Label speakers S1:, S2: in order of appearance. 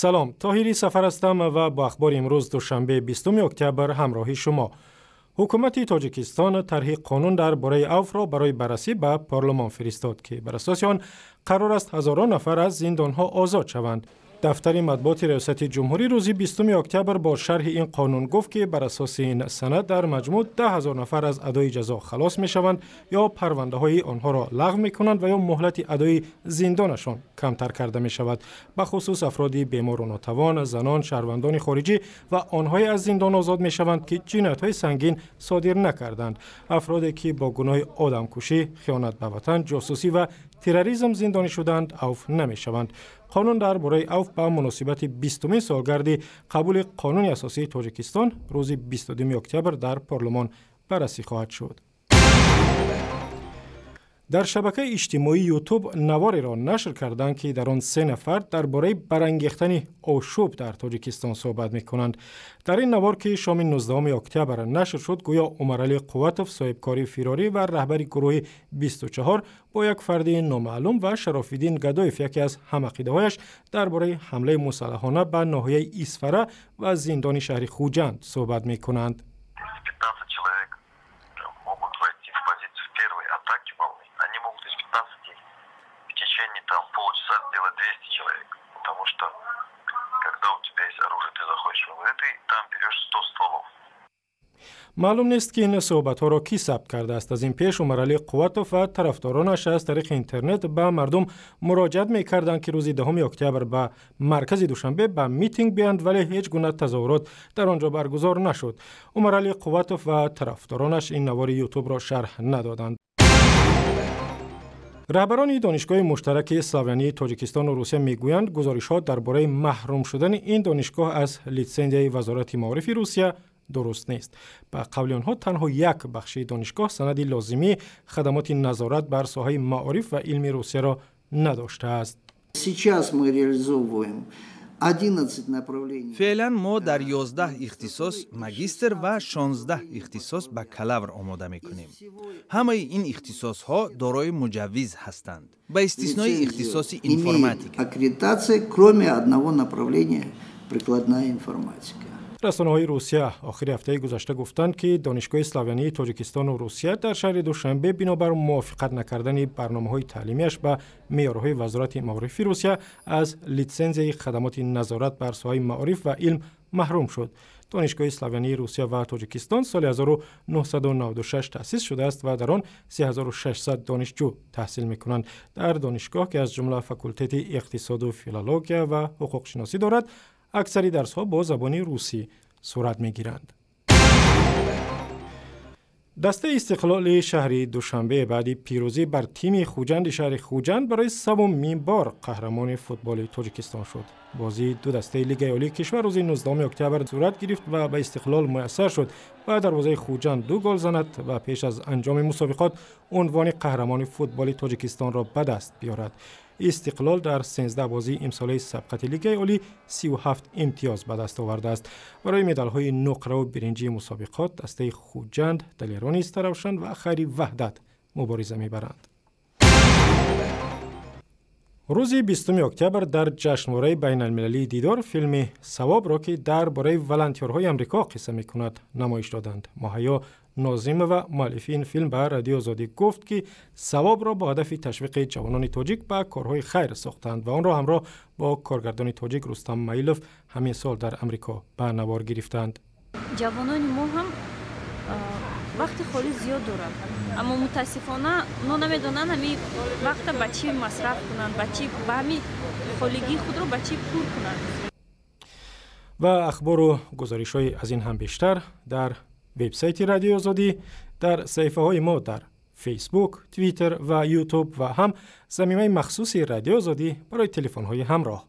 S1: Салом, Тоҳири Сафар ҳастам ва бо ахбори имрӯз, душанбе, 20 октябр, ҳамроҳи шумо. Ҳукумати Тоҷикистон тарҳи қонун дар бораи авфро барои баррасӣ ба парлумон фиристод, ки бар асоси он қарор аст ҳазорон нафар аз зиндонҳо озод шаванд. Дафтари матбуоти Риёсати Ҷумҳурӣ рӯзи 20 октябр бо шарҳи ин қонун гуфт, ки бар асоси ин санад дар маҷмӯъ 10 000 нафар аз адои ҷазо халос мешаванд ё парвандаҳои онҳоро лағв мекунанд ва ё муҳлати адои зиндонашон камтар карда мешавад. Бахусус афроди бемору нотавон, занон, шаҳрвандони хориҷӣ ва онҳое аз зиндон озод мешаванд, ки ҷиноятҳои сангин содир накарданд. Афроде ки бо гуноҳи одамкушӣ, хиёнат ба ватан, ҷосусӣ ва терроризм зиндонӣ шуданд, авф намешаванд. Қонун дар бораи авф ба муносибати 20-умин солгарди қабули Қонуни асосии Тоҷикистон рӯзи 22 октябр дар парлумон баррасӣ хоҳад шуд. Дар шабакаи иҷтимоии Ютуб навореро нашр карданд, ки дар он се нафар дар бораи барангехтани ошӯб дар Тоҷикистон суҳбат мекунанд. Дар ин навор, ки шоми 19 октябр нашр шуд, гӯё Умаралӣ Қувватов, соҳибкори фирорӣ ва раҳбари гурӯҳи 24, бо як фарди номаълум ва Шарофиддин Гадоев, яке аз ҳамақидаҳояш, дар бораи ҳамлаи мусаллаҳона ба ноҳияи Исфара ва зиндони шаҳри Хуҷанд суҳбат мекунанд.
S2: 15 человек могут войти в позицию первой атаки волны. Они могут из 15 в течение там полчаса сделать 200 человек. Потому что когда у тебя есть оружие, ты заходишь в МВД, ты там берешь 100 стволов.
S1: Маълум нест, ки ин суҳбатҳоро кӣ сабт кардааст. Аз ин пеш Умаралӣ Қувватов ва тарафдоронаш аз тариқи интернет ба мардум муроҷиат мекарданд, ки рӯзи 10 октябр ба маркази Душанбе ба митинг биёянд, вале ҳеҷ гуна тазоҳурот дар он ҷо баргузор нашуд. Умаралӣ Қувватов ва тарафдоронаш ин навори Ютубро шарҳ надоданд. Раҳбарони Донишгоҳи муштараки славянии Тоҷикистону Русия мегӯянд, гузоришҳо дар бораи маҳрум шудани ин донишгоҳ аз литсензияи Вазорати маорифи Русия дуруст нест. Ба қавли онҳо, танҳо як бахши донишгоҳ санади лозимии хадамоти назорат бар соҳаи маориф ва илми Русияро надоштааст.
S3: Сейчас мы реализовываем 11 направлений.
S4: Феълан мо дар 11 ихтисос магистр ва 16 ихтисос бакалавр омода мекунем. Ҳамаи ин ихтисосҳо дорои муҷаввиз ҳастанд, ба истиснои ихтисоси информатика.
S3: Аккредитация, кроме одного направления — прикладная информатика.
S1: Расонаҳои Русия охири ҳафтаи гузашта гуфтанд, ки Донишгоҳи славянии Тоҷикистону Русия дар шаҳри Душанбе бинобар мувофиқат накардани барномаҳои таълимиаш ба меъёрҳои Вазорати маорифи Русия аз литсензияи хадамоти назорат бар соҳаи маориф ва илм маҳрум шуд. Донишгоҳи славянии Русия ва Тоҷикистон соли 1996 таъсис шудааст ва дар он 3600 донишҷӯ таҳсил мекунанд. Дар донишгоҳ, ки аз ҷумла факултети иқтисоду филология ва ҳуқуқшиносӣ дорад, аксари дарсҳо бо забони русӣ сурат мегиранд. Дастаи Истиқлоли шаҳри Душанбе баъди пирӯзӣ бар тими Хуҷанди шаҳри Хуҷанд барои севумин бор қаҳрамони футболи Тоҷикистон шуд. Бозии ду дастаи Лигаи олии кишвар рӯзи 19 октябр сурат гирифт ва ба Истиқлол муяссар шуд ба дарвозаи Хуҷанд ду гол занад ва пеш аз анҷоми мусобиқот унвони қаҳрамони футболи Тоҷикистонро ба даст биёрад. Истиқлол дар 13 бозии имсолаи сабқати Лигаи олӣ 37 имтиёз ба даст овардааст. Барои медалҳои нуқраву биринҷии мусобиқот дастаи Хуҷанд, Далерони Истаравшан ва Хайри Ваҳдат мубориза мебаранд. Рӯзи 20 октябр дар ҷашнвораи байналмилалии Дидор филми Савобро, ки дар бораи волонтёрҳои Амрико қисса мекунад, намоиш доданд. Моҳаё Нозимова, муаллифи ин филм, ба Радиои Озодӣ гуфт, ки Савобро бо ҳадафи ташвиқи ҷавонони тоҷик ба корҳои хайр сохтанд ва онро ҳамроҳ бо коргардони тоҷик Рустам Маилов ҳамин сол дар Амрико ба навор гирифтанд.
S5: Ҷавонони мо ҳам вақти холӣ зиёд доранд, аммо мутаассифона онҳо намедонанд, ҳамин вақта ба чӣ масраф кунанд, ба чӣ, ба ҳамин холигии худро ба чӣ пур кунанд.
S1: Ва ахбору гузоришҳои аз ин ҳам бештар дар вебсайти Радиои Озодӣ, дар саҳифаҳои мо дар Фейсбук, Твиттер ва Ютуб ва ҳам замимаи махсуси Радиои Озодӣ барои телефонҳои ҳамроҳ.